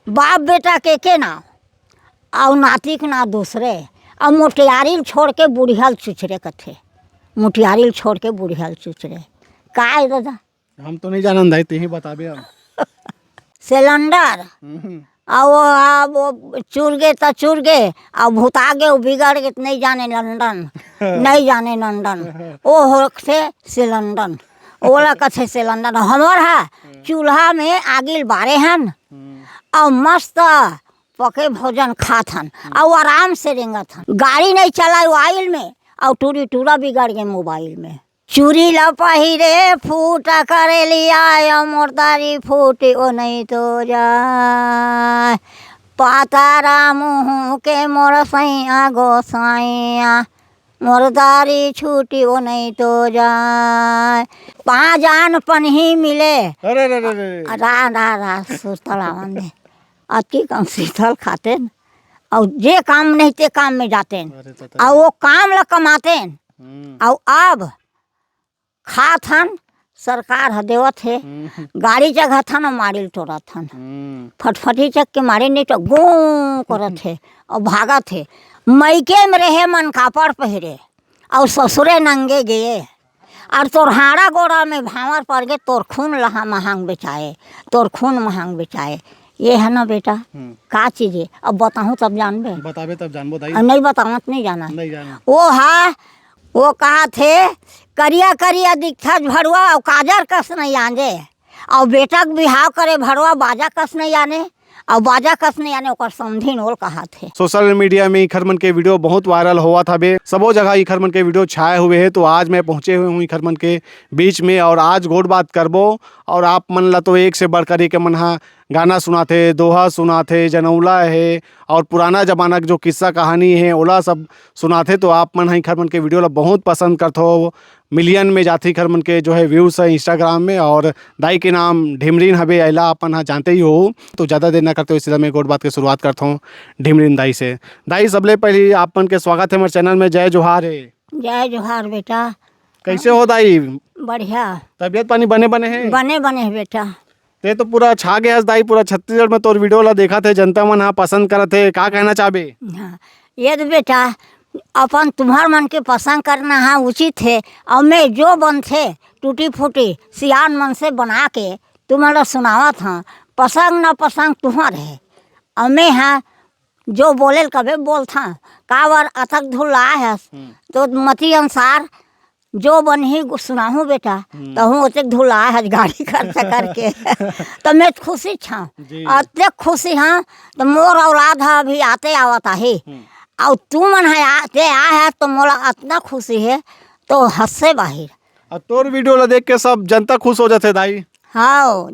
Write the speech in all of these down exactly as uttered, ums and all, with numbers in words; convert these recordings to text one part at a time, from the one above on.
बाप बेटा के के नाव, अउ नाती के नाव दूसरे, अउ मोटियारी ल छोड़ के बुढ़िया ल चुचरे कथे, मोटियारी ल छोड़ के बुढ़िया ल चुचरे। का हे दादा? हम तो नहीं जानन दाई, तेही बताबे अब। सिलेंडर। हम्म। अउ वो, अब वो चुर गे त चुर गे, अउ भुता गे, वो बिगड़ गे त नहीं जाने लंदन, नहीं जाने लंदन। वो होथे सिलेंडर, ओला कथे सिलेंडर। हमर हा चूल्हा में आगी ल बारे हन, हम्म। अउ मस्त पके भोजन खात हन, अउ आराम से रेंगत हन। गाड़ी नहीं चलाए वाइल में, अउ टूरी टूरा बिगड़ गे मोबाइल में। चूरी ला पहिरे फूटा करे लिया, मोर दारी फूटी ओ नहीं तो जाए। पातारा मुँह के मोर सैया गोसाइया, मोर दारी छूटी ओ नहीं तो जाए। पाँच आन पनही मिले। अरे, अरे, अरे, अरे। रा, रा, रा, सुर तड़ावन दे। अति कम शीतल खातेन, अउ जे काम नहीं ते काम में जातेन, अरे, तो, तो। अउ वो काम ला कमातेन, हम्म। अउ अब खात हन, सरकार ह देवत हे, हम्म। गाड़ी चघत हन अउ मारिल टोरत हन। हम्म। फटफटी चक के मारे नहीं तो गों करत हे अउ भागत हे। मइके में रहे मन कापड़ पहिरे अउ ससुरे नंगे गे, अउ तोर हाड़ा गोड़ा में भांवर पड़ गे, तोर खून लहा महांग बेचाए, तोर खून महांग बेचाए। ये है ना बेटा, हम्म। का चीज हे? अब बताहूँ तब जानबे। बताबे तब जानबो दाई। अउ नहीं बतावत नहीं जाना। नहीं जाना। वो हा वो कहाथे, "करिया करिया दिखथस भड़वा, अउ काजर कस नहीं आंजे, अउ बेटा के बिहाव करे भड़वा, बाजा कस नहीं आने, अउ बाजा कस नहीं आने, ओकर समधिन ओल कहाथे।" सोशल मीडिया में इखर मन के वीडियो बहुत वायरल होवत हवे, सबो जगह इखर मन के वीडियो छाए हुए हे। तो आज मैं पहुँचे हुए हूँ इखर मन के बीच में, और आज गोठ बात करबो, और आप मन ला तो एक से बढ़कर एक मन हा गाना सुनाथे, दोहा सुनाथे, जनौला हे, और पुराना जमाना के जो किस्सा कहानी हे, ओला सब सुनाथे। तो आप मन ह इखर मन के वीडियो ला बहुत पसंद करथो, मिलियन में जाथे इखर मन के जो है व्यूज है Instagram में, और दाई के नाम ढिमरिन हवे, एला अपन ह जानते ही हो। तो ज़्यादा देर ना करते हुए सीधा मैं गोठ बात के शुरुआत करता हूँ ढिमरिन दाई से। दाई, सबले पहले आप मन के स्वागत है हमारे चैनल में। जय जोहार है। जय जोहार बेटा। कैसे हो दाई? बढ़िया। तबीयत पानी बने बने है? बने बने है बेटा। ते तो पूरा छा गए हस दाई, पूरा छत्तीसगढ़ में तोर वीडियो ला देखत हे, जनता मन हा पसंद करत हे, का कहना चाहबे? हाँ, ये तो बेटा, अपन तुम्हर मन के पसंद करना हा उचित हे, अउ मैं जो बनथे टूटी फूटी सियान मन से बना के तुमन ला सुनावत हंव, पसंद न पसंद तुम्हर हे, अउ मैं हा जो बोले ल कबे बोलथंव, काबर अतक धुल्ला हस, हम्म। तो मती अनुसार जो बनही गु-, सुनाहूँ बेटा, हम्म। तहूँ ओतेक धुल्ला हस गाड़ी खर्चा करके। तो मैं खुशी छाँव। जी। अतेक खुशी हाँ, तो मोर औलाद ह अभी आते आवत आही। हम्म। अउ तुमन ह आते आए ह, तो मोला अतना खुशी हे, तो हद से बाहिर। अउ तोर वीडियो ला देख के सब जनता खुश हो जाथे दाई। हाँ,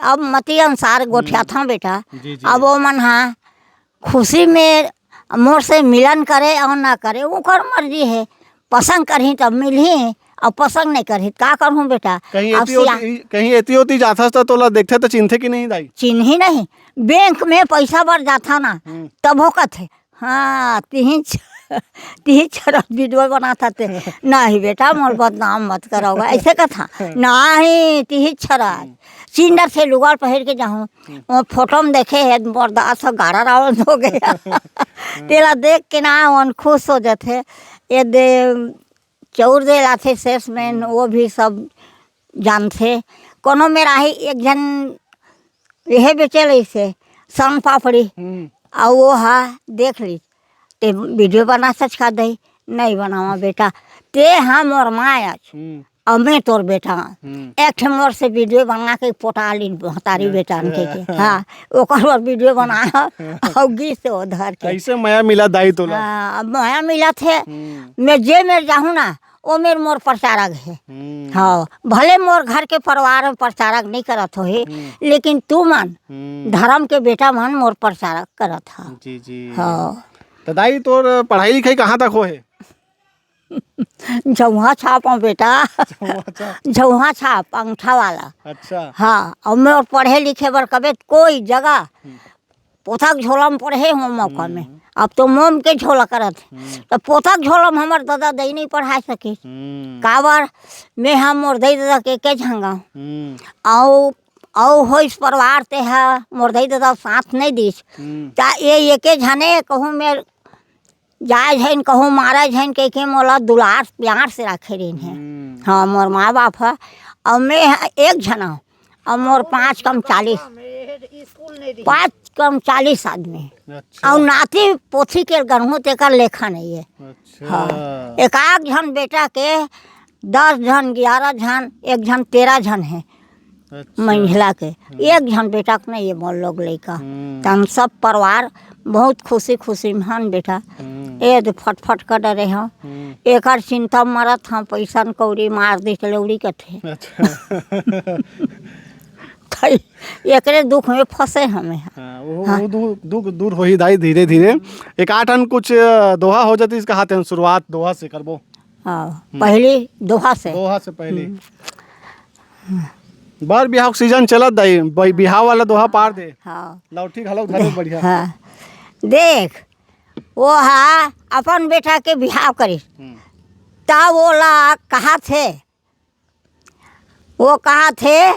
अब मती अनुसार गोठियाथंव बेटा। जी, जी। अब वो मन ह खुशी में मोर से मिलन करे अउ ना करे, ओकर मर्जी हे। पसंद करही तब मिलही, अउ पसंद नहीं करही त का करहूँ बेटा? कहीं अब एती सिया- ओती, कहीं एती ओती जाथस त तोला देखथे त चिन्हथे कि नहीं दाई? चिन्ही नहीं, बैंक में पैसा बर जाथा ना, हम्म। तभो कथे, "हाँ, तिही छ-, तिही छरत वीडियो बनाथा ते।" "नहीं बेटा, मोर बदनाम मत करव गा," ऐसे कथा। "नहीं, तिही छरत।" हम्म। चिंदर से लुगड़ पहिर के जाहूँ। हम्म। वो फोटो में देखे हे, मोर दास ह गाड़ा रावण हो गया। तेला देख के ना मन खुश हो जाथे। ये दे चौर दे लाथे सेल्समैन, हम्म। वो भी सब जानथे। कोनो मेर आही एक झन यह बेचे लइसे सन पापड़ी, हम्म। अउ वो हा देख ली, "ते वीडियो बना सच का दई?" "नहीं बनावा बेटा, ते हा मोर माँ आच।" हम्म। अउ मैं तोर बेटा हंव। हम्म। एक ठे मोर से वीडियो बना के पोटा लीन महतारी बेटा के, अच्छा। के। हाँ, ओकर बर वीडियो बनाया अउ गिस ओ धर के। कैसे मया मिला दाई तोला? हाँ, अब मया मिलत हे। हम्म। मैं जे मेर जाहूँ ना, ओ मेर मोर प्रचारक हे। हम्म। हाँ, भले मोर घर के परिवार में प्रचारक नहीं करत होही, हम्म। लेकिन तुमन हम्म। धर्म के बेटा मन मोर प्रचारक करत हा। जी, जी। हाँ। तो दाई, तोर पढ़ाई लिखाई कहाँ तक होहे? झउहा छाप हूँ बेटा। झउहा छाप। झउहा छाप, अंगठा वाला। अच्छा। हाँ, अउ मैं पढ़े लिखे बर कबे कोई जगह हम्म। पोथक झोला में पढ़े हूँ मौका में। हम्म। अब तो मोम के झोला करत हे। हम्म। तो पोथक झोला में हमर दादा दई नहीं पढ़ा सके। हम्म। काबर, मैं हम मोर दई दादा के, के झंगा। हम्म। अउ अउ होइस परवार ते ह, मोर दई ददा साथ नइ दिस। हम्म। त ए एके झने कहूँ में जाय झन, कहूँ मारय झन कहिके मोला दुलार प्यार से राखे रहिन हे। हम्म। हाँ, मोर माँ बाप ह, अउ मैं ह एक झन हूँ, अउ मोर पाँच कम चालीस, पाँच कम चालीस आदमी, अच्छा। अउ नाती पोथी के गढ़हूँ तेकर लेखा नइ हे। अच्छा। हाँ, एक आध झन बेटा के दस झन, ग्यारह झन, एक झन तेरह झन हे। अच्छा। मंझला के। हम्म। एक झन बेटा के नइ हे मोर लोग लइका। हम्म। त हम सब परवार बहुत खुशी खुशी में हन बेटा। हम्म। ए दे फटफट कर डरे हव। हम्म। एकर चिंता मरत हव, पइसा न कौड़ी मार दे चलौड़ी कथे। अच्छा। त एकरे दुख में फंसे हमें। हाँ, वो, हाँ। वो दु-, दुख दूर होही दाई धीरे धीरे। एक आठ ठन कुछ, अ, दोहा हो जातिस कहाथे, शुरुआत दोहा से करबो। हाँ, हम्म। पहली दोहा से। दोहा से पहली। हम्म। बर बिहाव के season चलत दाई, ब-, बिहाव वाला दोहा पार दे। हाँ। लौठी घलो धरे दे-, बढ़िया। हाँ। देख, वो हा अपन बेटा के बिहाव करिस। हम्म। त वो ला कहाथे, वो कहाथे,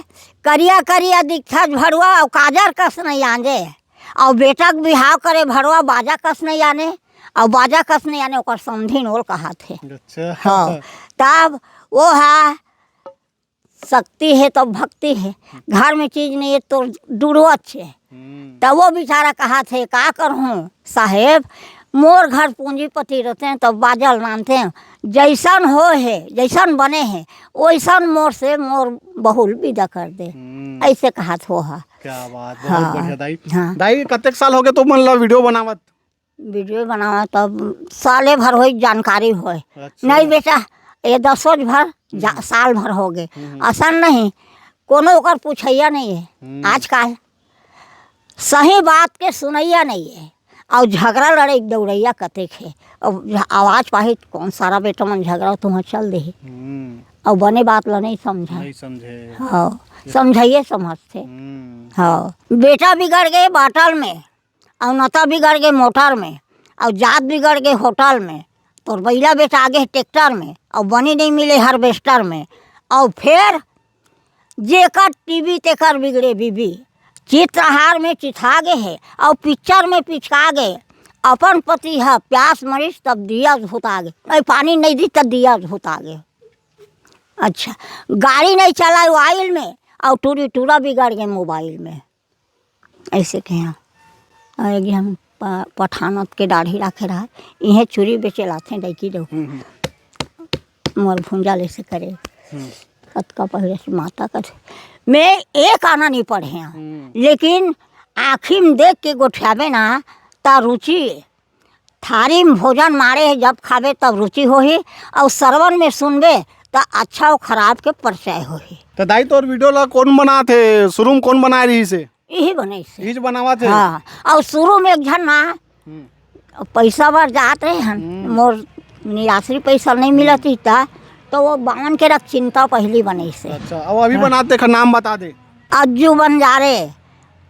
"करिया करिया दिखथस भड़वा, अउ काजर कस नइ आंजे, अउ बेटा के बिहाव करे भड़वा बाजा कस नइ आने, अउ बाजा कस नइ आने ओकर समधिन ओल कहाथे।" अच्छा। हाँ, तब वो हा शक्ति हे तब भक्ति हे, घर में चीज नइ हे तो डुड़वत हे। हम्म। तब वो बेचारा कहाथे, "का करहूँ साहेब, मोर घर पूंजीपति रहते तब बाजा ल मानते, जइसन होय हे, जइसन बने हे, ओइसन मोर से मोर बहू ल बिदा कर दे।" हम्म। अइसे कहाथे वो हा। क्या बात, बहुत हाँ, बढ़िया दाई। हाँ। दाई, कतेक साल होगे तुमन ला video बनावत? Video बनावत तब साले भर होई जानकारी होय। अच्छा। नहीं बेटा, ये दसों भर जा-, हम्म। साल भर होगे। हम्म। असन नहीं, कोनो ओकर पूछइया नइ हे। हम्म। आजकल सही बात के सुनइया नइ हे, अउ झगरा लड़ई दउड़इया कतेक हे। अब आवाज पाही त कौन सारा बेटा मन झगरा तुहाँ चल देही। हम्म। अउ बने बात ल नइ समझय। नइ समझे। हाँ, ये समझइये समझथे। हम्म। हाँ, बेटा बिगड़ गे बाटल में, अउ नता बिगड़ गे मोटर में, अउ जात बिगड़ गे होटल में, तोर बइला बेटा आगे ट्रैक्टर में, अउ बनी नइ मिले harvester में, अउ फेर जेकर टीवी तेकर बिगड़े बीबी, चित्रहार में चिथा गे हे, अउ पिक्चर में पिचका गे, अपन पति ह प्यास मरिस तब दिया धुता गे, नहीं पानी नइ दी तब दिया धुता गे। अच्छा, गाड़ी नइ चलाय वाइल में, अउ टूरी टूरा बिगड़ गे मोबाइल में। अइसे कहे। अउ एक झन प-, पठानत के दाढ़ी राखे रहय, इहें चूरी बेचे ल आथे डौकी डौकी। हम्म, हम्म। मोर भुंजा ल अइसे करे। हम्म। अतका पहिरे से माता कथे। मैं एक आना नइ पढ़े हँव, हम्म। लेकिन आँखी म देख के गोठियाबे ना, त रुचि थारी में भोजन माड़े हे, जब खाबे तब रुचि होही, अउ सरवन में सुनबे त अच्छा अउ खराब के परिचय होही। त दाई, तोर video ला कोन बनात हे? शुरू में कोन बनाए रहिस हे? इही बनाइस हे। इहीच बनावत हे? हाँ, अउ शुरू में एक झन ना, हम्म। पइसा बर जात रहे हन, हम्म। मोर निराश्री पइसा नइ मिलत हम्म। ही त, त वो बावन के रख चिंता पहिली बनाइस हे। अच्छा, अउ अभी हाँ। बनात तेखर नाम बता दे। अज्जू बंजारे,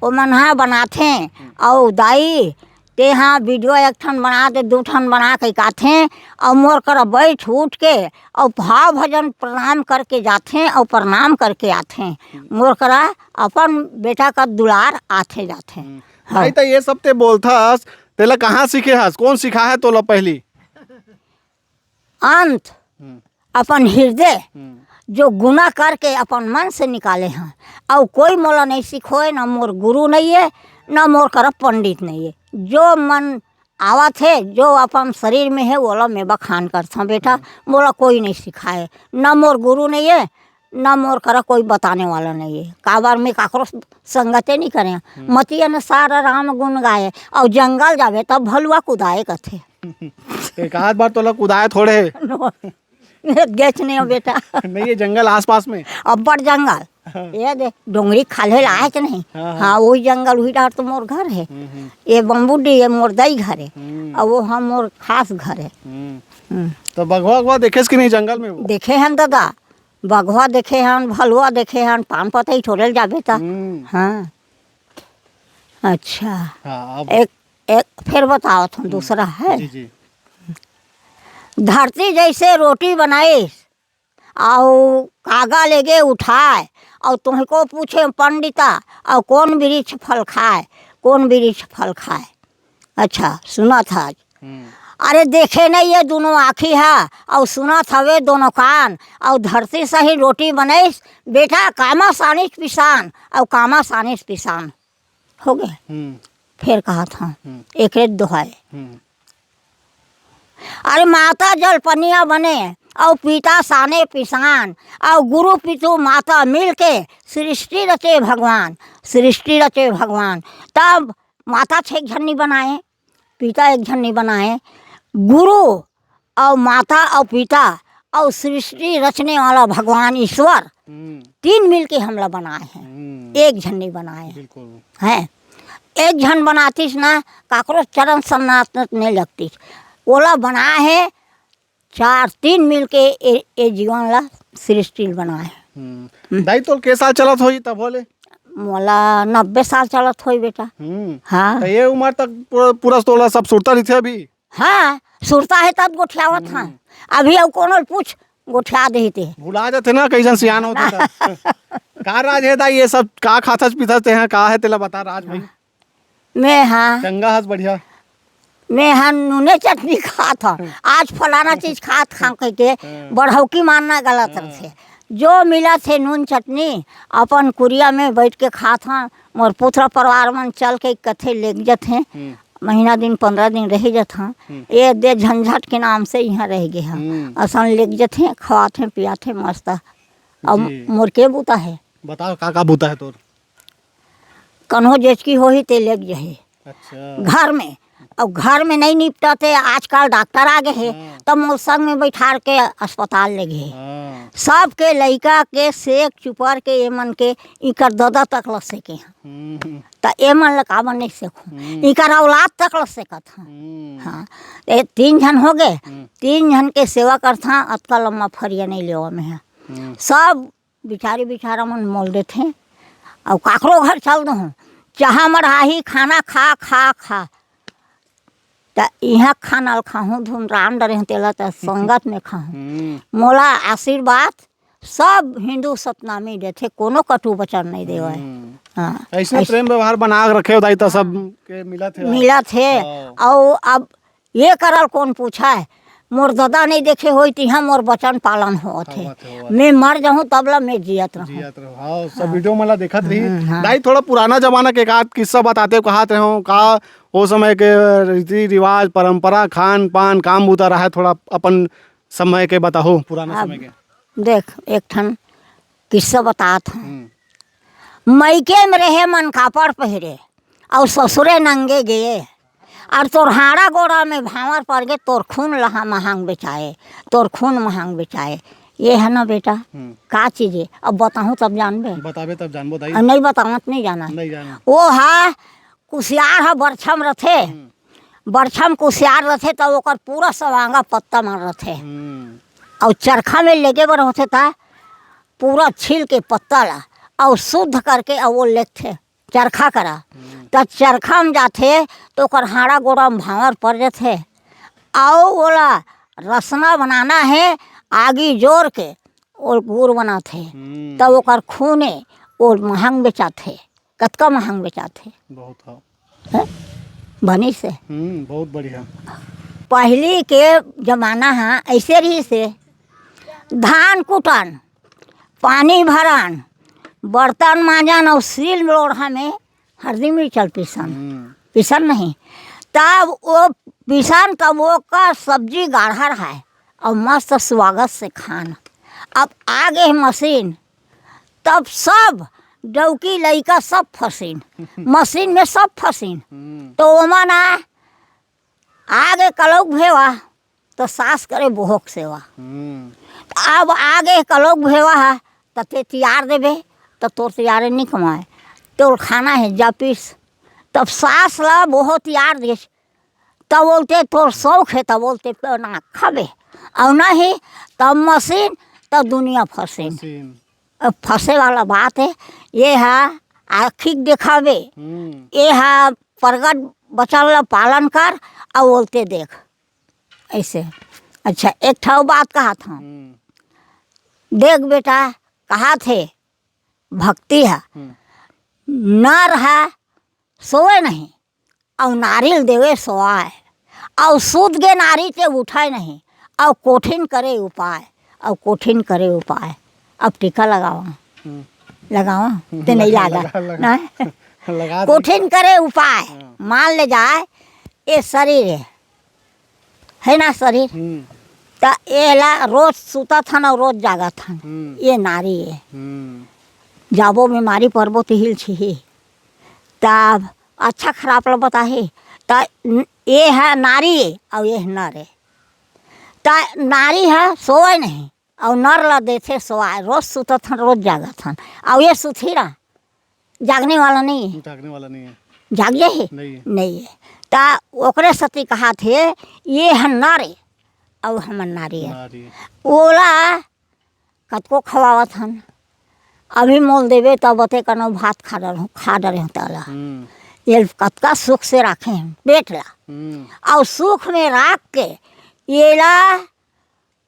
ओमन ह बनाथे, हम्म। अउ दाई, तेहा video एक ठन बना दे, दू ठन बना के काथे, अउ मोर करा बइठ उठ के, अउ भाव भजन प्रणाम करके जाथे, अउ प्रणाम करके आथे। मोर करा अपन बेटा का दुलार आथे जाथे। हम्म। हाँ। भाई, त ये सब ते बोलथस, तेला कहाँ सीखे हस? कोन सिखाए हे तोला पहिली? अंत हम्म। अपन हृदय हम्म। जो गुना करके अपन मन से निकाले हँव, अउ कोई मोला नइ सिखोय, न मोर गुरु नइ हे, न मोर करा पंडित नइ हे। जो मन आवत हे, जो अपन शरीर में हे, वोला मैं बखान करथँव बेटा, हम्म। मोला कोई नइ सिखाए, न मोर गुरु नइ हे, न मोर करा कोई बताने वाला नइ हे। काबर मैं काकरो संगते नइ करेंव। हम्म। मति अनुसार राम गुन गाए, अउ जंगल जाबे तब भलुवा कुदाए कथे। एक आध बार तोला कुदाए थोड़े। नो, गेच नइ हों बेटा। नहीं, ये जंगल आसपास में। अब्बड़ जंगल। हाँ। ये दे, डोंगरी खाल्हे ल आएच नहीं। हाँ, हाँ। हाँ, वही जंगल, वही डाहर तो मोर घर हे। हम्म, हम्म। ये बम्बूडी, ये मोर दई घर हे। हम्म। अउ वो ह मोर खास घर हे। हम्म। हम्म। त बघवा, बघवा देखेस कि नहीं जंगल में वो? देखे हन ददा, बघवा देखे हन, भलुवा देखे हन, पान पतई टोरे ल जाबे त। हम्म। हाँ। अच्छा। हाँ, अब एक, एक फेर बतावत हँव, हम्म। दूसरा हे। जी, जी। धरती जइसे रोटी बनाइस, अउ कागा लेगे उठाय, अउ तुमको पूछे पंडिता, अउ कौन वृक्ष फल खाय, कौन वृक्ष फल खाय? अच्छा, सुनत हस। हम्म। अरे, देखे नहीं ये दोनों आँखी हा, अउ सुनत हवे दोनों कान, अउ धरती सही रोटी बनइस, बेटा, कामा सानिस पिसान, अउ कामा सानिस पिसान। हो गे। हम्म। फेर कहत हँव, हम्म। एकरे दोहाय। हम्म। अरे, माता जलपनिया बने, अउ पिता साने पिसान, अउ गुरु पितु माता मिलके सृष्टि रचे भगवान, सृष्टि रचे भगवान। तब माता छे एक झन नी बनाए, पिता एक झन नी बनाए, गुरु अउ माता अउ पिता अउ सृष्टि रचने वाला भगवान ईश्वर, हम्म। तीन मिलके हमला बनाए हे, हम्म। एक झन नी बनाए हे। बिल्कुल। हैं? एक झन बनातिस ना, काकरो चरण सन्नात नहीं लगतिस। ओला बनाए हे चार, तीन मिलके ए, ए जीवन ला सृष्टि बनाए हे। हम्म। हम्म। दाई, तोर के साल चलत होही तब होले? मोला नब्बे साल चलत होही, बेटा। हम्म। हाँ। त ये उम्र तक पूरा, पूरा तोला सब सुरता रहिथे अभी? हाँ, सुरता हे तब गोठियावत हँव। हम्म। अभी अउ कोनो ल पूछ, गोठिया देही ते। भुला जाथे ना, कइसन सियान होथे त। का राज हे दाई, ये सब का खाथस पीथस तेहा, का हे तेला बता राज भाई। मैं हा चंगा हस, बढ़िया। मैं हा नूने चटनी खात हँव। हम्म। आज फलाना चीज खात हँव कहिके हाँ। बढ़ौकी मारना गलत हाँ। रथे। जो मिलत हे नून चटनी, अपन कुरिया में बइठ के खात हँव। मोर पुत्र परिवार मन चल के कथे लेग जथे। हम्म। महीना दिन, पंद्रह दिन रहि जथन। हम्म। ये दे झंझट के नाम से इहाँ रहि गे हन। हम्म। असन लेग जथे, खवाथे, पियाथे मस्त। अब जी। मोर के बूता हे? बताओ, का का बूता हे तोर? कन्हो जेचकी होही ते लेग जही। अच्छा। घर में, अब घर में नहीं निपटते, आजकल डॉक्टर आ गे हे, हाँ। तब मोर संग में बैठार के अस्पताल ले गे हे। हाँ। सबके लइका के सेक चुपर के, ये मन के, इकर ददा तक ल सेके हन। हम्म। त ए मन ल काबर नहीं सेखहूँ? हम्म। इकर औलाद तक ल सेकत हन। हम्म। हाँ, ए तीन झन हो गे, हम्म। तीन झन के सेवा करथन, अतका लम्बा फरिया नहीं लेवा में है। हम्म। सब बिचारी बिचारा मन मोल देथे, अउ काकरो घर चल दहूँ, चाहा मढ़ाही खाना खा, खा, खा। त इहाँ खाना ल खाहूँ, धुन राम डरे हूँ, तेला त संगत में खाहूँ। हम्म। मोला आशीर्वाद सब हिंदू सतनामी देथे, कोनो कटु वचन नहीं देवय। हम्म। हाँ, अइसने ऐस- प्रेम व्यवहार बना के रखे हो दाई, त सब के मिलत हे। मिलत हे। हाँ। अउ अब ये करल कौन पूछा है? मोर ददा नहीं देखे होई, तिहाँ मोर वचन पालन होत हे। होत हे, होत हे। मैं मर जाहूँ, तब ला मैं जियत रहूँ। जियत रहूँ। हाँ, सब हाँ। वीडियो मन ला देखत रही। हम्म, हाँ। दाई, थोड़ा पुराना जमाना के एक आध किस्सा बताते हो, कहत रहे हो, का ओ समय के रीति रिवाज, परंपरा, खान पान, काम बूता रहा है, थोड़ा अपन समय के बताओ, पुराना अब समय के। देख, एक ठन किस्सा बतात हूँ। हम्म। मइके में रहे मन कापड़ पहिरे, अउ ससुरे नंगे गए, अउ तोर हाड़ा गोड़ा में भांवर पड़ गे, तोर खून लहा महंग बेचाए, तोर खून महंग बेचाए। ये है ना बेटा, हम्म। का चीज है? अब बताहूँ तब जानबे। बताबे तब जानबो दाई। अउ नहीं बतावत नहीं जाना। नहीं जाना। वो हा कुसियार ह बरछा म रथे, हम्म। बरछा म कुसियार रथे, त ओकर पूरा सवांगा पत्ता मन रथे। हम्म। अउ चरखा में लेगे बर होथे, त पूरा छील के पत्ता ला अउ शुद्ध करके अउ वो लेगथे चरखा करा। हम्म। त चरखा म जाथे, त ओकर हाड़ा गोड़ा म भांवर पड़ जथे। अउ ओला रसना बनाना हे, आगी जोर के, ओल गुर बनाथे। हम्म। त ओकर खूने, ओल महंग बेचाथे। कतका महंग बेचाथे। बहुत हो। हैं? बनिस हे। हम्म, बहुत बढ़िया। पहली के जमाना हा ऐसे रहिस हे, धान कुटन, पानी भरन, बर्तन मांजन अउ सील लोढ़ा में हरदी मिर्चल पीसन। हम्म। पीसन नहीं, तब वो पीसन, तब ओकर सब्जी गाढ़ा रहाय अउ मस्त स्वागत से खान। अब आ गे मशीन, तब सब डौकी लइका सब फसिन, मशीन में सब फसिन। हम्म। तो ओमन आ, आ गे कलौक भेवा, तो सास करे बोहक सेवा। हम्म। अब आ गे कलौक भेवा हा, त ते तियार देबे, त तोर तियारे नी कमाए, तोर खाना हे जा पीस। तब सास ला बोहो तियार देस, तब बोलते तोर शौक हे, तब बोलते बना खाबे, अउ नहीं तब मशीन, तब दुनिया फसिन। मशीन। अब फंसे वाला बात है, ये है आँखी के देखावे, हम्म। ये है प्रगट वचन ला पालन कर, अउ बोलते देख, ऐसे। अच्छा, एक ठो बात कहा था, हम्म। देख बेटा, कहाथे भक्ति ह, हम्म। नर ह सोवय नहीं, अउ नारी ल देवय सोवाय, अउ सुत गे नारी ते उठय नहीं, अउ कोठिन करे उपाय, अउ कोठिन करे उपाय। अब टीका लगावा, हम्म। लगावा, हम्म, ते नहीं लगा, लागा, लगा, लगा। नहीं? लगा दे। कोठिन करे उपाय, हाँ। मान ले जाय, ये शरीर हे, हे ना शरीर? हम्म। त एला रोज सुतत हन अउ रोज जागत हन। हम्म। ये नारी हे। हम्म। जाबो बीमारी परबो तिही ल छिही। तब अच्छा खराब ल बताही। त न-, ये ह नारी हे अउ ये ह नर हे। त नारी ह सोवय नहीं अउ नर ल देथे सोवाय। रोज सुतत हन, रोज जागत हन। अउ ये सुतही रा, जागने वाला नहीं हे। जागने वाला नहीं हे। जाग जाही? नहीं हे। नहीं हे। त ओकरे सेती कहाथे, ये ह नर हे अउ हमन नारी हे। नारी हे। ओला कतको खवावत हन, अभी मोल देबे तब ते कनो भात खा डरहूँ, खा डरे हूँ तला। हम्म। ये कतका सुख से राखे हन पेट ला। हम्म। अउ सुख में राख के येला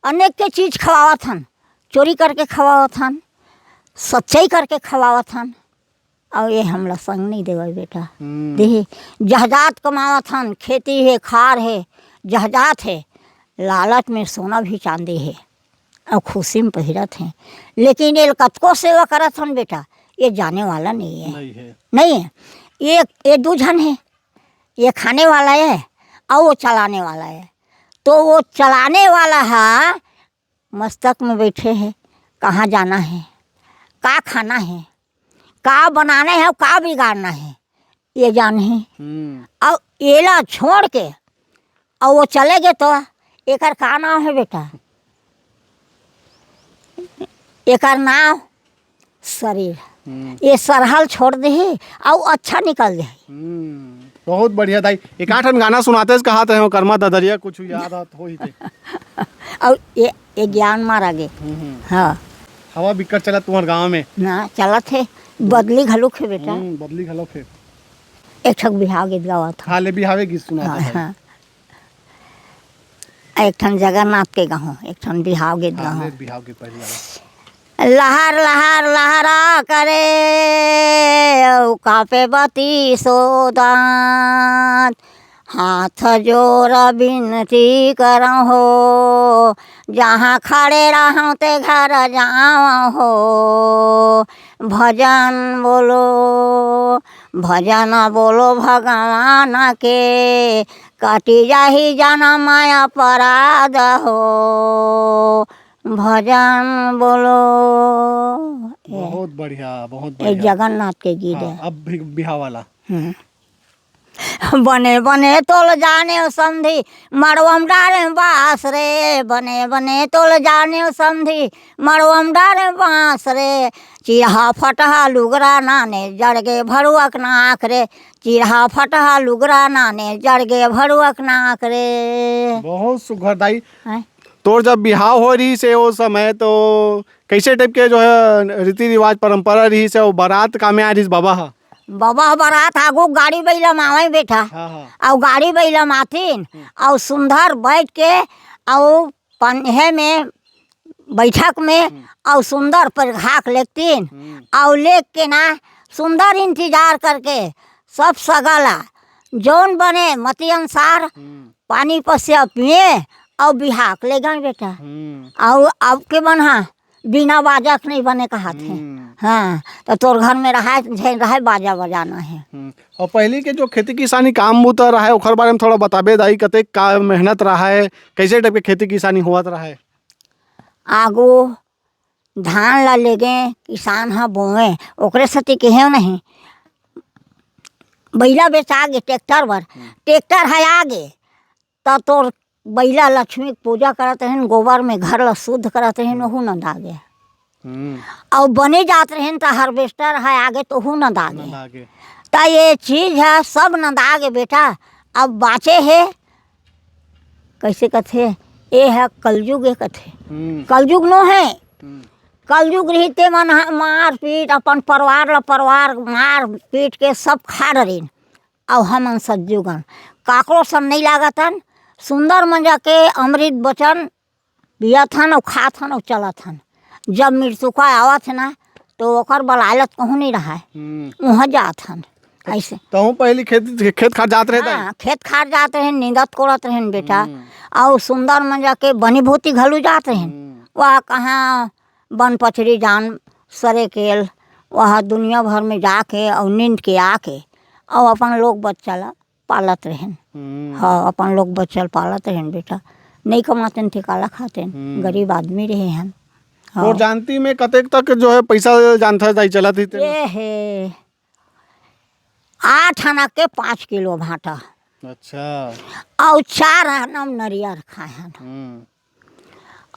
अनेक के चीज खवावत हन, चोरी करके खवावत हन, सच्चाई करके खवावत हन, अउ ये हमला संग नहीं देवय बेटा। हम्म। देही, जहजात कमावत हन, खेती हे, खार हे, जहजात हे, लालच में सोना भी चांदी हे, अउ खुशी में पहिरत हे, लेकिन ये कतको सेवा करत हन बेटा, ये जाने वाला नहीं हे। नहीं हे। नहीं हे। ये, ये दू झन हे, ये खाने वाला हे, अउ वो चलाने वाला हे। तो वो चलाने वाला ह मस्तक में बैठे हे, कहाँ जाना हे, का खाना हे, का बनाना हे, का बिगाड़ना हे, ये जानही। हम्म। अउ एला छोड़ के अउ वो चले गे तो एकर का नाव हे बेटा? एकर नाव शरीर। हम्म। ये सरहा ल छोड़ देही अउ अच्छा निकल जाही। हम्म, बहुत बढ़िया दाई। एकाठन गाना सुनातेस कहात हे, करमा ददरिया कुछ याद आत होही ते। अउ ये, ये ज्ञान मार आगे। हम्म, हम्म। हाँ। हवा बिक्कट चलत तुम्हर गाँव में। ना, चलत हे। बदली घलोक हे बेटा। हम्म, बदली घलोक हे। एक ठक बिहाव गीत गावत हूँ। हाँ, ले बिहावे गीत सुना हाँ, दे भाई। हाँ। एक ठन जगन्नाथ के गाहूँ, एक ठन बिहाव गीत हाँ, गाहूँ। ले बिहाव गीत पहले गावा। लहर लहर लहरा करे, अउ कांपे बतीसो दांत। हाथ जोर बिनती करहूँ हो, जहाँ खड़े रहूँ ते घर जावँ हो। भजन बोलो, भजन बोलो भगवान के, कटि जाही जनम अपराध हो। भजन बोलो। ये, बहुत बढ़िया, बहुत ये बढ़िया। जगन्नाथ के गीत हाँ, हे। अब भी बिहाव वाला। हम्म। बने बने तोल जानेव समधी, मड़वम डारेव बाँस रे। बने बने तोल जानेव समधी, मड़वम डारेव बाँस रे। चिरहा फटहा लुगरा नाने, जड़गे भरुअक नाक रे। चिरहा फटहा लुगरा नाने, जड़गे भरुअक नाक रे। बहुत सुघर दाई। हैं? तोर जब बिहाव होय रहिस हे ओ समय, तो कइसे type के जो है रीति रिवाज परंपरा रहिस हे, अउ बारात कामे आय रहिस बबा ह? बबा ह बारात आगू गाड़ी बइला म आवय बेटा। हाँ, हाँ। अउ गाड़ी बइला म आतिन, हम्म। अउ सुंदर बइठ के, अउ पन्हे में, बइठक में, हम्म। अउ सुंदर परिघाक लेगतिन, हम्म। अउ लेग के ना सुंदर इंतजार करके सब सगा ला जौन बने मति अनुसार हम्म। पानी पसिया पिए अउ बिहाक लेगन बेटा। हम्म। अउ अब के मन ह बिना बाजा के नहीं बने कहाथे। हम्म। हाँ, त तोर घर में रहय, झन रहय, बाजा बजाना हे। हम्म। अउ पहिली के जो खेती किसानी काम बूता रहय, ओखर बारे में थोड़ा बताबे दाई, कतेक का मेहनत रहय, कइसे type के खेती किसानी होवत रहय? आगू धान ला लेगे, किसान ह बोवे, ओकरे सेती केहेव नहीं, बइला बेचा गे ट्रैक्टर बर, हम्म। ट्रैक्टर ह आगे, त तोर बइला लक्ष्मी के पूजा करत रहिन, गोबर में घर ला शुद्ध करत रहिन, ओहू नंदा गे। हम्म। अउ बने जात रहिन, त harvester ह आगे, त ओहू नंदा गे। नंदा गे। त ये चीज ह सब नंदा गे बेटा। अब बाँचे हे, कइसे कथे, ये ह कलयुग ए कथे। हम्म। कलयुग नो हे। हम्म। कलयुग रहिते मन ह मारपीट, अपन परिवार ल परिवार मारपीट के सब खा डरिन। अउ हमन सज्जुगन काकरो सन नइ लागतन, सुंदर मंजा के अमृत बचन पियत हन अउ खात हन अउ चलत हन। जब मृतुका आवत हे ना, तो ओकर बलाय ल त कहूँ नहीं रहय। हम्म। उहाँ जात हन। अइसे। तहूँ पहिली खेत, खेत खार जात रहे, दाई? हाँ, खेत खार जात रहेन, नींदत कोड़त रहेन बेटा। हम्म। अउ सुंदर म जाके बनी भूती घलू जात रहेन। हम्म। वह कहाँ बन पचरी जान सरे केल, वह दुनिया भर में जाके अउ नींद के आके अउ अपन लोग बच्चा ला पालत रहेन। हम्म। हाँ, अपन लोग बच्चा ल पालत रहेन बेटा। नहीं कमातेन ते काला खातेन, हम्म। गरीब आदमी रहे हन। हाँ। तोर जानती में कतेक तक जो है पैसा जानथा दाई चलत ही तेला? ये हे, आठ आना के पाँच किलो भांटा। अच्छा। अउ चार आना म नरियर खाए हन। हम्म।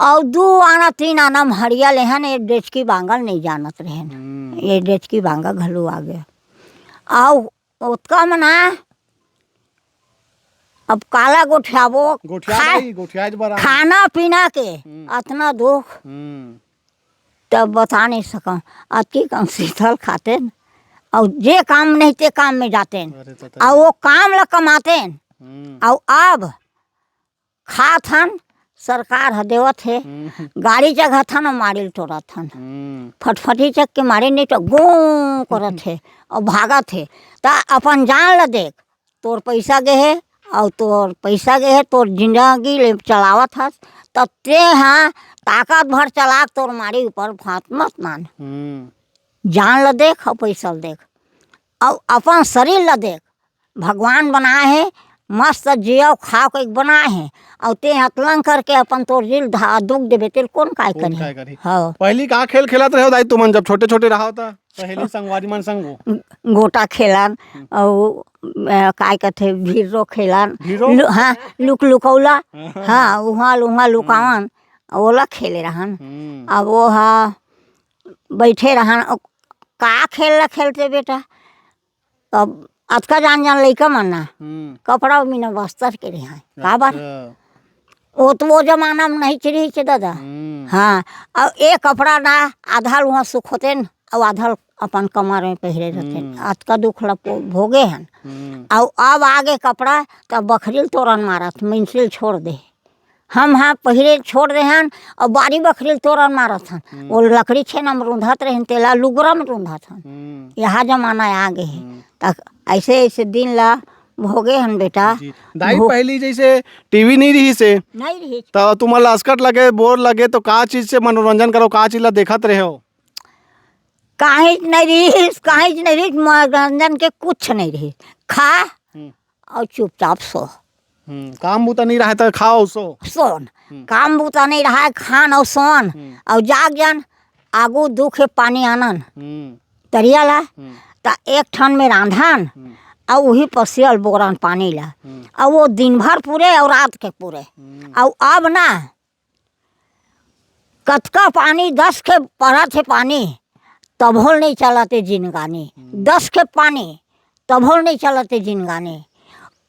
अउ दू आना तीन आना म हड़िया लेहन, ये डेचकी बांगा ल नहीं जानत रहेन। हम्म। ये डेचकी बांगा घलू आ गया। अउ ओतका म ना, अब काला गोठियाबो, गोठिया खा-, जाई, गोठियाए बर आ। खाना पीना के हम्म। अतना दुख। हम्म। तब बता नहीं सकंव। अतकी कन सीतल खातेन, अउ जे काम नहीं ते काम में जातेन, अरे तो अउ वो काम ला कमातेन, हम्म। अउ अब खात हन, सरकार ह देवत हे, हम्म। गाड़ी चघत हन अउ माड़ी ल टोरत हन। हम्म। फटफटी चघ के माड़ी नहीं तो गों करत हे अउ भागत हे। त अपन जान ल देख, तोर पैसा गे हे, अउ तोर पैसा गे हे, तोर जिंदगी ले चलावत हस, त ते ह ताकत भर चला के तोर माड़ी ऊपर भात मत मान। हम्म। जान ल देख अउ पैसा ल देख, अउ अपन शरीर ल देख। भगवान बनाए हे, मस्त जियो खाओ के बनाए हे, अउ ते अतलंग करके अपन तोर जिल धा-, दुख देबे, तेल कौन काय कौन करी? काय करी? हाँ। पहली का खेल खेलत रहे हो दाई तुमन, जब छोटे-छोटे रहा था? पहली संगवारी मन संग वो? गोटा खेलन, हम्म। अउ, अ, काय कथे, भिर्रो खेलन। भिर्रो? लु-, हाँ, लुक लुकौला। हाँ। हाँ, उहाँ, उहाँ लुकावन, ओला खेले रहन। हम्म। अब वो हा, बैठे रहन, अउ का खेल ला खेलते बेटा? अब अतका जान जान लइका मन ना, हम्म। कपड़ा बिना बस्तर के रहे हैं। काबर? अच्छा। वो तो वो जमाना में नहीं चली थे दादा। हम्म। हाँ, अब एक कपड़ा ना, आधा ल उहाँ सुखोतेन, अउ आधा ल अपन कमर में पहिरे रहतेन। हम्म। अतका दुख ला पो-, भोगे हन। हम्म। अउ अब आगे कपड़ा, तब बखरी ल तोरन मारत, मिंसिल छोड़ दे। हम हाँ पहिरे छोड़ दे हन, अउ बारी बखरी ल तोरन मारत हन। हम्म। वो लकड़ी छेना में रूंधत रहेन, तेला लुगरा में रूंधत हन। हम्म। यहाँ जमाना आ गे हे। हम्म। त ऐसे, ऐसे दिन ला भोगे हन बेटा। जी। दाई, भो- पहली जैसे टीवी नहीं रहिस हे, नहीं रहिस। त तुमन ला असकट लगे, बोर लगे, तो का चीज से मनोरंजन करो, का चीज ला देखत रहे हो? काहीच नहीं रहिस, काहीच नहीं रहिस, मनोरंजन के कुछ नहीं रहिस। खा हम्म। अउ चुपचाप सो। हम्म, काम बूता नहीं रहे त खाओ, सो। सोन। हम्म। काम बूता नहीं रहे, खान अउ सोन। हम्म। अउ जाग जन, आगू दुखे पानी आनन। हम्म। तरिया ला, हम्म। त एक ठन में रांधन, हम्म। अउ उही पसियल बोरन पानी ला। हम्म। अउ वो दिन भर पूरे अउ रात के पूरे। हम्म। अउ अब ना, कतका पानी, दस के परत हे पानी, तभो ल नहीं चलत हे जिनगानी। हम्म। दस के पानी, तभो ल नहीं चलत हे जिनगानी।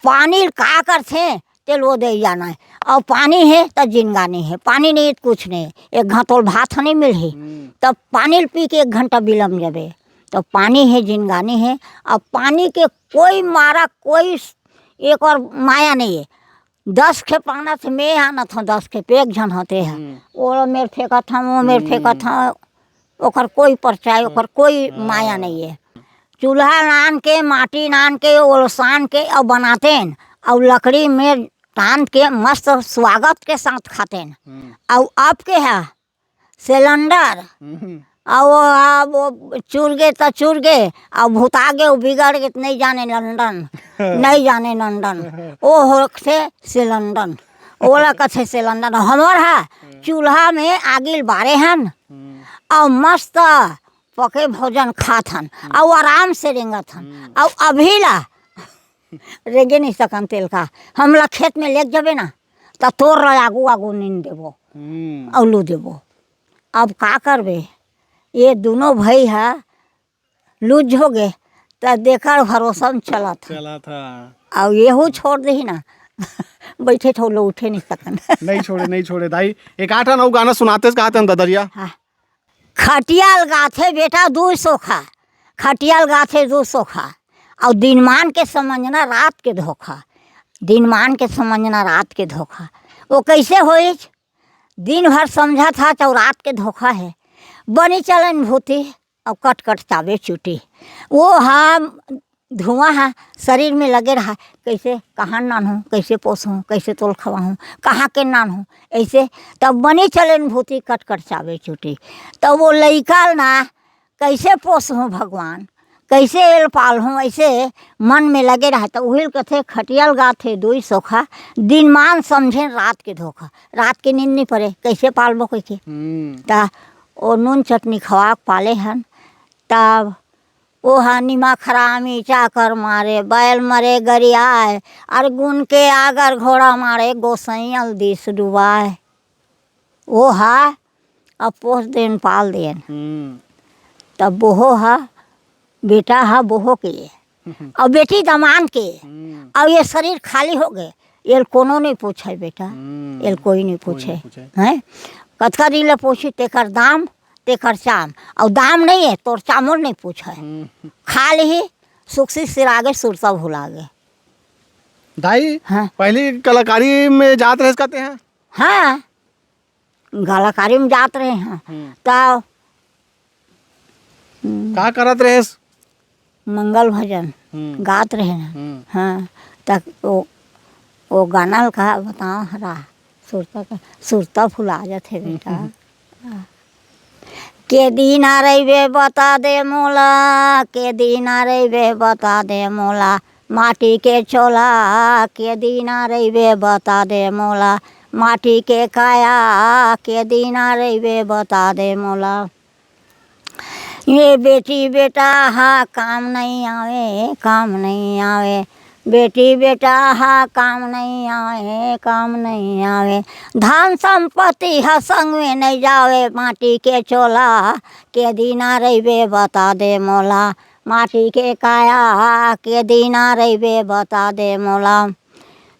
पानी ल का करथे, तेल वो दे जाना हे। अउ पानी हे, त जिनगानी हे। पानी नहीं, त कुछ नहीं। एक घांतोल भात ह नहीं मिलही। हम्म। तब पानी ल पी के एक घंटा बिलम जाबे। तब पानी हे, जिनगानी हे। अब पानी के कोई मारा, कोई एक और माया नहीं हे। दस खेप आनत हे, मैं आनत हंव दस खेप, एक झन हते हे। हम्म। वो मेर फेंकत हंव, वो मेर हम्म। फेंकत हंव, ओकर कोई परचाय, ओकर कोई हाँ। माया नहीं हे। चूल्हा लान के, माटी लान के, ओलसान के, अउ बनातेन, अउ लकड़ी में टान के मस्त स्वागत के साथ खातेन। हम्म। अउ अब के हे, सिलेंडर। हम्म। आ वो, आ वो चुर गे त चुर गे, आ भुता गे, वो बिगड़ गे त नहीं जाने लंदन, नहीं जाने लंदन। वो होथे सिलेंडर, ओला कथे सिलेंडर। हमर हा हम्म। चूल्हा में आगी ल बारे हन, हम्म। अउ मस्त पके भोजन खात हन, हम्म। अउ आराम से रेंगत हन। हम्म। अउ अभी ला रेंगे नहीं सकन तेल का। हमला खेत में लेग जाबे ना, त तोर ला आगू आगू नींद देबो, हम्म। अउ लू देबो। अब का करबे, ये दुनों भई हा लूज हो गे, त देकर भरोसा में चलत हे। चलत हे। अउ येहू छोड़ देही ना, बैठे ठो लो उठे नहीं सकन। नहीं छोड़े, नहीं छोड़े दाई। एक आठ अउ गाना सुनाते कहते हम ददरिया। हाँ। खटिया ल गाथे बेटा दू सोखा, खटिया ल गाथे दू सोखा, अउ दिनमान के समझना रात के धोखा, दिनमान के समझना रात के धोखा। वो कैसे होइच? दिन भर समझत हच अउ रात के धोखा हे। बनी चलन भूती, अउ कट कट चाबे चूटी। वो हा धुआं हा शरीर में लगे रहा, कैसे कहाँ नानहूँ, कैसे पोसहूँ, कैसे तोल खवाहूँ, कहाँ के नानहूँ, ऐसे। तब बनी चलन भूती, कट कट चाबे चूटी। तब वो लइका ना कैसे पोसहूँ भगवान, कैसे एल पालहूँ, ऐसे मन में लगे रहा। तो उहिल कथे, खटियल गाथे दुई सोखा, दिन मान समझे रात के धोखा। रात के नींद नहीं पड़े, कैसे पालबो कह के। हम्म। ता ओ नून चटनी खवा के पाले हन। तब ओहा निमक हरामी चाकर मारे, बैल मरे गरियाए, अर गुन के आगर घोड़ा मारे, गोसैयल दिस डुबाए। ओहा अब पोस देन, पाल देन। हम्म। तब बोहो हा, बेटा हा बोहो के, अब बेटी दमान के, हम्म। अब ये शरीर खाली हो गए, एल कोनो नहीं पूछे बेटा, हम्म। एल कोई नहीं कोई पूछे। नहीं पूछे। हैं? कतका दिन ले पूछी, तेकर दाम, तेकर चाम, और दाम नहीं है, तोर चामोर नहीं पूछे। हम्म। खा ली, सुख से सिरागे, सुरता भुलागे। दाई, हाँ। पहली कलाकारी में जात रहे कहते हैं? हाँ, कलाकारी में जात रहे हैं। हम्म। तब, हम्म। का करत रहेस? मंगल भजन हम्म। गात रहे ना। हम्म। हाँ, तक वो, वो गाना ल का बताओ हरा, सुरता का, सुरता फुला जाथे बेटा। हम्म। के दीना रहिबे बता दे मोला, के दीना रहिबे बता दे मोला, माटी के चोला, के दीना रहिबे बता दे मोला, माटी के काया, के दीना रहिबे बता दे मोला। ये बेटी बेटा हा काम नहीं आवे, काम नहीं आवे, बेटी बेटा हा काम नहीं आवे, काम नहीं आवे। धन संपत्ति हा संग में नहीं जावे, माटी के चोला, के दीना रहिबे बता दे मोला, माटी के काया, के दीना रहिबे बता दे मोला।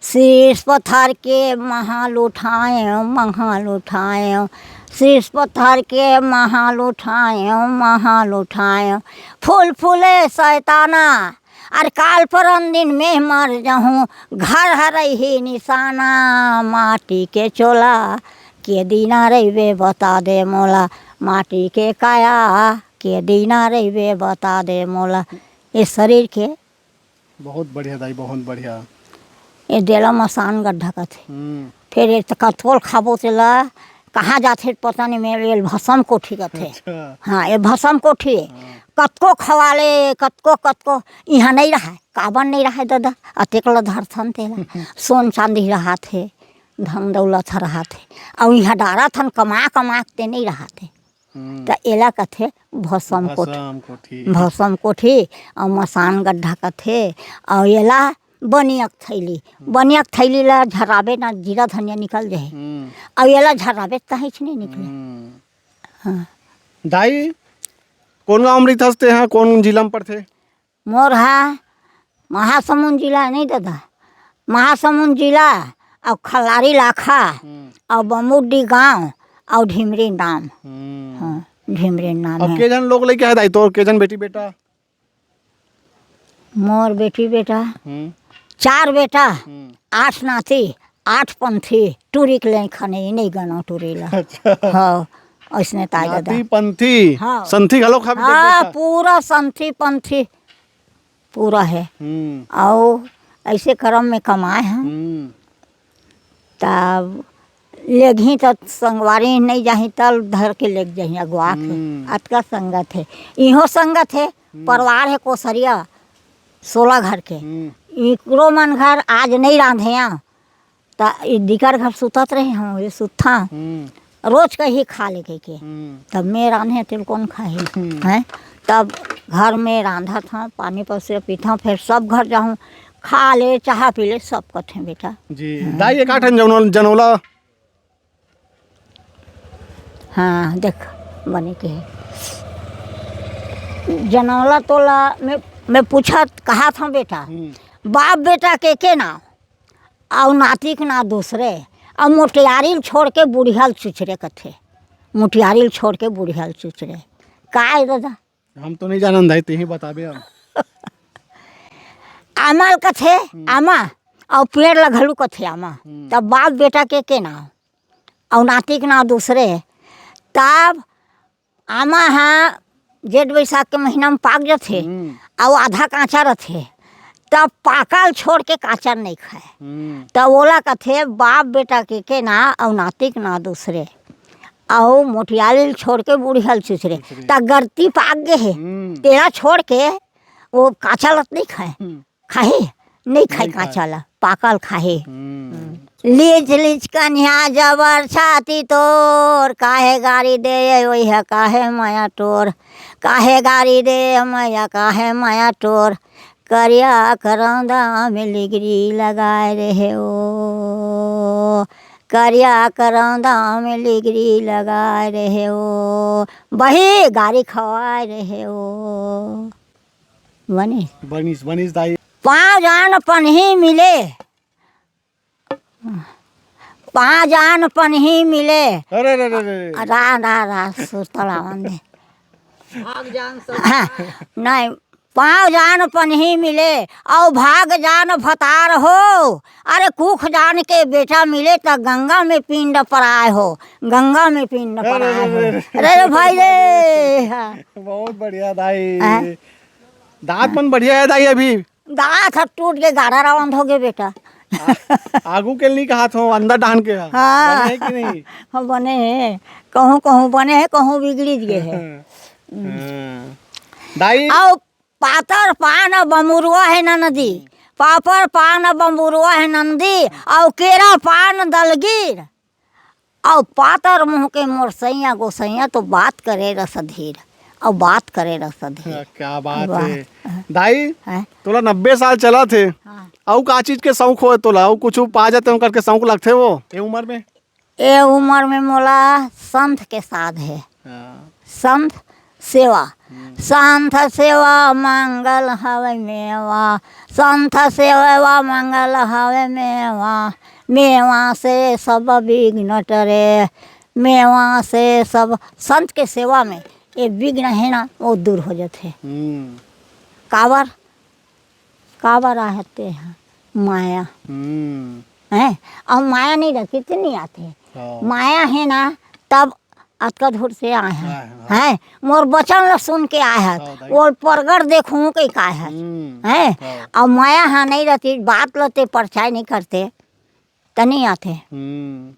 शीश पत्थर के महल उठाएँव, महल उठाएँव, शीश पत्थर के महल उठाएँव, महल उठाएँव। फूल फूले सैताना, अर काल परन दिन में मर जहूँ, घर हरई ही निशाना। माटी के चोला, के दीना रहिबे बता दे मोला, माटी के काया, के दीना रहिबे बता दे मोला। ये शरीर के बहुत बढ़िया दाई, बहुत बढ़िया। ये देला मसान गड्ढा कथे। हम्म। फिर ये त कतको ल खाबो तेला, कहाँ जाथे पता नहीं, मैं ये भसम कोठी कथे। अच्छा। हाँ, ये भसम कोठी। हाँ। कतको खवा ले, कतको, कतको, इहाँ नहीं रहा, काबर नहीं रहा दादा, अतेक ल धरथन तेला। सोन चांदी रहा थे, धन दौलत ह रहा थे, अउ इहाँ डारा थन कमा, कमा के ते नहीं रहा थे। हम्म। त एला कथे भसम कोठी। भसम कोठी। भसम कोठी, अउ मसान गड्ढा कथे, अउ एला बनिया के थैली। हम्म। बनिया के थैली ला झर्राबे ना, जीरा धनिया निकल जाही। हम्म। अउ एला झर्राबे त काहीच नहीं निकले। हम्म। हाँ। दाई, कोन गाँव में रहिथस तेहा, कोन जिला में पड़थे? मोर हा महासमुंद जिला नहीं दादा, महासमुंद जिला अउ खल्लारी लाखा हम्म। अउ बमुड्डी गांव अउ ढिमरी नाम। हम्म। हाँ, ढिमरी नाम अब है। के जन लोग लइके हे दाई तोर, के जन बेटी बेटा? मोर बेटी बेटा, हम्म। चार बेटा, हम्म। आठ नाती, आठ पंथी, टूरी के लेखा नहीं, नहीं गनो टूरी ला। अच्छा। हाँ, अइसने ताय दादा। नाती पंथी, हाँ। संथी घलो खाबे हाँ, बेटा। पूरा संथी पंथी पूरा है। हम्म। अउ ऐसे करम में कमाए हैं। हम्म। तब लेगही त संगवारी नहीं जाही, तल धर के लेग जाही अगवा के। हम्म। अतका संगत है, इहो संगत है, हम्म। परिवार है कोसरिया, सोलह घर के। हम्म। इकरो मन घर आज नहीं रांधे हैं, त ई दिकर घर सुतत रहे हम, ये सुतथा। हम्म। रोज कही खा ले कह के। हम्म। तब मैं रांधे तेल कौन खाही? हम्म। हैं? तब घर में रांधत हूँ, पानी पसे पीता हूँ, फिर सब घर जाहूँ, खा ले, चाह पी ले, सब कथे बेटा। जी। हम्म। दाई, एक आठ जनौला, जनौला। हाँ, देख, बने के। जनौला तोला मैं, मैं पूछत कहा था बेटा, हम्म। बाप बेटा के के नाम? अउ नाती के ना दूसरे, अउ मोटियारी ल छोड़ के बुढ़िया ल चुचरे कथे। मोटियारी ल छोड़ के बुढ़िया ल चुचरे। का है दादा? हम तो नहीं जानन दाई, तेही बताबे अब। आमा ल कथे, हम्म। आमा, अउ पेड़ ल घलू कथे आमा। हम्म। तब बाप बेटा के के नाव, अउ नाती के नाव दूसरे। तब आमा ह जेठ बैसाख के महीना में पाक जथे, हम्म। अउ आधा कांचा रथे, तब पाकल छोड़ के कांचा नहीं खाए। हम्म। तब ओला कथे, बाप बेटा के, के ना, अउ नातिक ना दूसरे, अउ मोटियाली ल छोड़ के बुढ़िया ल चुचरे। चुचरे। त गरती पाक गे हे, हम्म। तेला छोड़ के वो कांचा ल त नहीं खाए। हम्म। खाही? नहीं खाए नहीं खाए। कांचा ला, पाकल खाही। हम्म। लीच लीच कन्या जबर छाती तोर, काहे गारी दे ओइहा काहे माया टोर, काहे गारी दे मैया काहे माया टोर, करिया करौंदा में लिगरी लगाए रहे ओ, करिया करौंदा में लिगरी लगाए रहे ओ, बही गारी खवाए रहे ओ। बने? बनिस, बनिस दाई। पाँव जान पनही मिले, पाँव जान पनही मिले। अरे, अरे, अरे, अरे। रा, रा, रा, सुर तड़ावन दे। भाग जान सब हाँ, नहीं, पाँव जान पनही मिले, अउ भाग जान भतार हो। अरे, कुख जान के बेटा मिले, त गंगा में पिंड पराए हो, गंगा में पिंड अरे, पराए अरे, हो। अरे, अरे। अरे, रे भाई रे। हाँ। बहुत बढ़िया दाई। हाँ। दांत मन बढ़िया है दाई अभी? दांत ह टूट के गाड़ा रावंद हो गे बेटा। आ-, आगू के नहीं कहत हो, अंदर डाहन के ह। हाँ। बने है कि नहीं? हाँ, बने है। कहूँ, कहूँ बने है, कहूँ बिगड़ी गे है। हाँ। दाई। अउ पातर पान बमुरुआ है ननदी, पापर पान बमुरुआ है ननदी, अउ केरा पान दलगीर। अउ पातर मुँह के मोर सैया गोसैया तो बात करे रस धीर, अउ बात करे रस धीर। हाँ, क्या बात वाह। है। दाई, हैं? तोला नब्बे साल चलत हे, हाँ। अउ का चीज के शौक होय तोला? अउ कुछु पा जाते हो करके शौक लगथे वो, ये उम्र में? ए उम्र में मोला संत के साध हे। हाँ। संत सेवा। हम्म। संत सेवा मंगल हवे मेवा, संत सेवा मंगल हवे मेवा, मेवा से सब विघ्न टरे, मेवा से सब, संत के सेवा में ये विघ्न हे ना, वो दूर हो जाथे। हम्म। काबर? काबर आहे ते ह? माया। हम्म। हैं? अउ माया नहीं रहती त नहीं आथे। हाँ। माया हे ना, तब अतका दूर से आए हैं। हाँ, हाँ। हैं? मोर बचन ल सुन के आए हैं। हाँ, दाई। वो परगट देखूं के का है। हम्म। हैं? हाँ। अउ माया ह नहीं रहती, बात ल ते परचाय नहीं करते, त नहीं आथे। हम्म।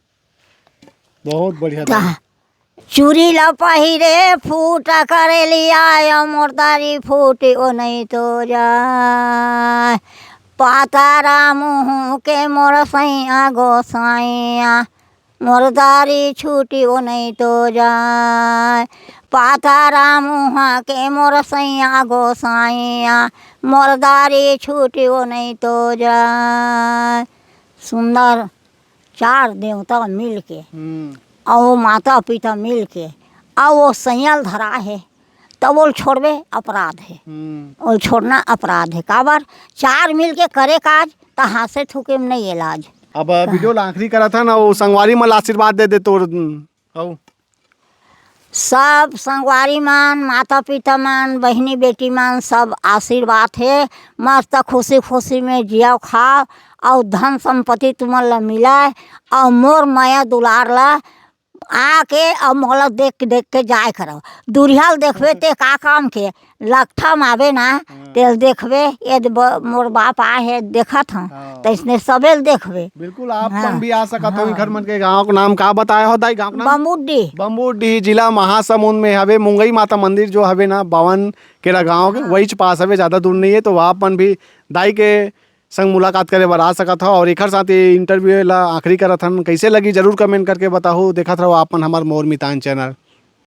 बहुत बढ़िया त दाई। चूरी ला पहिरे फूटा करे लिया, या मोर दारी फूटी ओ नहीं तो जाय। पातारा मुँह के मोर सैया गोसाइया, मोर दारी छूटी ओ नहीं तो जाय। पातारा मुँह के मोर सैया गोसाइया, मोर दारी छूटी ओ नहीं तो जाय। सुंदर चार देवता मिल के, हम्म। अउ वो माता पिता मिल के, अउ वो सैया ल धरा हे, तब ओल छोड़बे अपराध हे। हम्म। ओल छोड़ना अपराध हे। काबर? चार मिल के करे काज, त हाँसे थूके में नहीं इलाज। अब वीडियो ला आखिरी करत हन, अउ संगवारी मन ला आशीर्वाद दे दे तोर, अउ सब संगवारी मन, माता पिता मन, बहिनी बेटी मन, सब आशीर्वाद हे। मस्त खुशी खुशी में जियो खाओ, अउ धन संपत्ति तुमन ला मिलय, अउ मोर मया दुलार ला आके अउ मोला देख देख के जाय करव। दुरिहा ल देखबे ते का काम के, लकठा म आबे ना, हाँ। तेल देखबे, ये दे ब-, मोर बाप आए हे, देखत हन, हाँ। त इसने सबे ल देखबे। बिल्कुल, आप हाँ। मन भी आ सकत हो। हाँ। इखर मन के गाँव के नाम का बताए हो दाई, गाँव के नाम? बम्बुड्डी। बम्बुड्डी, जिला महासमुंद में हवे, मुंगई माता मंदिर जो हवे ना, बावन केरा गाँव के, हाँ। वहीच पास हवे, ज्यादा दूर नहीं है। तो आप मन भी दाई के संग मुलाकात करे बर आ सकत हो। और एखर साथ ये इंटरव्यू ला आखिरी करत हन। कैसे लगी, जरूर कमेंट करके बताहू। देखत रहो आप मन हमर मोर मितान चैनल।